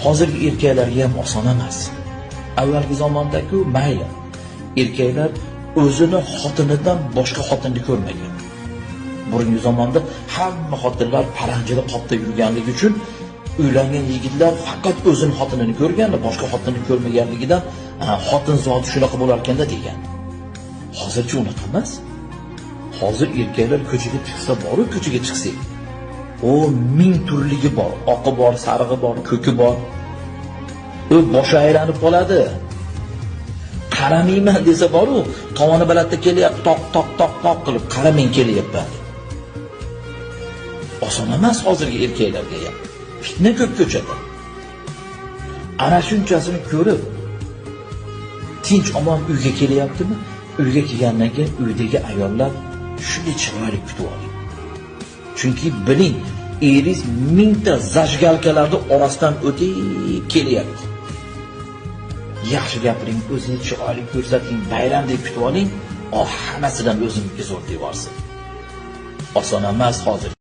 Hozirgi erkaklarga ham oson emas. Avvalgi zamonda-ku mayli, erkaklar o'zini xotinidan boshqa xotinni ko'rmagan. Burungi zamonda hamma xotinlar paranjini qopda yurganligi uchun uylangan yigitlar faqat o'zini xotinini ko'rgan, boshqa xotinni ko'rmaganligidan xotin zoti shunaqa bo'lar ekanda degan. Hozirchi unaqa emas. Hozir erkaklar ko'chaga chiqsa boru, ko'chaga chiqsak, o ming turligi bor, oqi bor, sarig'i bor, ko'ki bor. U boshi aylanib qoladi. Qaramayman desa boru, tovoni balandda kelyapti, toq toq toq toq qilib, qaramang kelyapman. Oson emas hozirgi erkaklarga ham. Fitna ko'p ko'chada. Ana shunchasini ko'rib, tinch omon uyga kelyaptimi? Uyga kelgandan keyin uydagi ayollar shunday chiroyli kutib oling. Chunki biling, eringiz mingta зажигалка larni orasidan o'tib kelyapti. Yaxshi gapiring, o'zingizni chiroyli ko'rsating, bayramdek kutib oling, oh, hammasidan o'ziniki zo'r devorsin. Oson emas hozir.